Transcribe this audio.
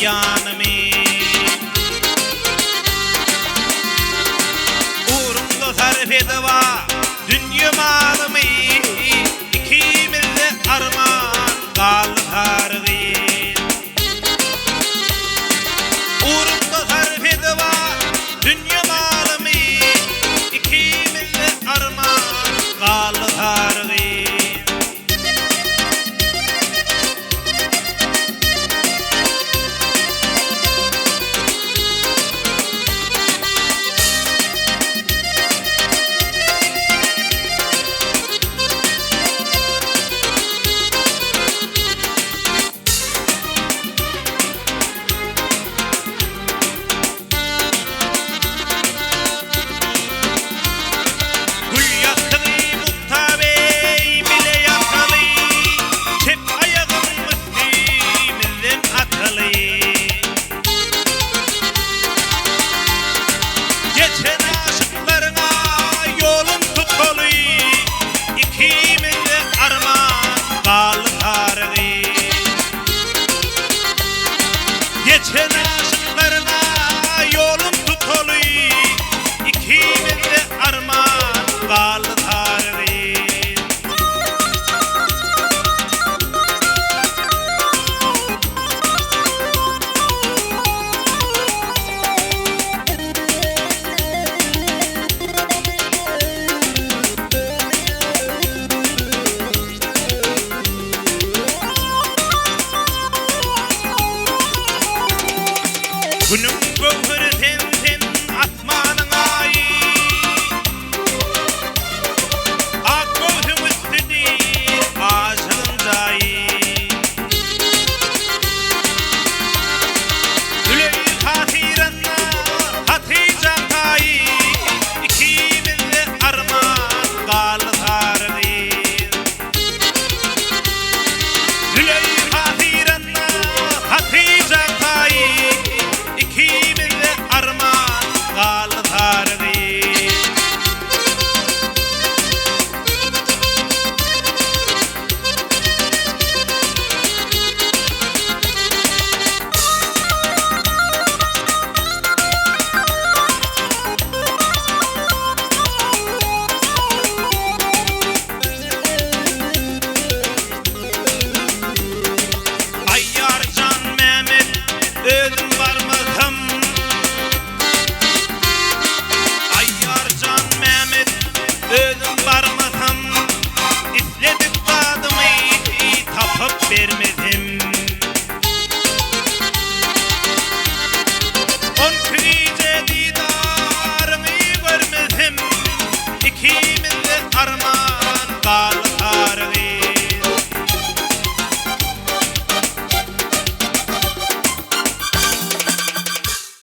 ýanymy. Ugruňda sarp edip-a dünýe malymy, Ikimizde arman galdy sarygyz. Ugruňda sarp edip-a dünýe malymy, Ikimizde arman galdy sarygyz. Gül ýassygy Mugtabeý bile ýataly, Çep aýagym üstümizden ataly. Geçen aşyklaryňa ýolun tutaly, Ikimizde arman galdy sarygy. Geçen aşyklaryňa ýolun tutaly, Ikimizde arman galdy sarygy. Günüň.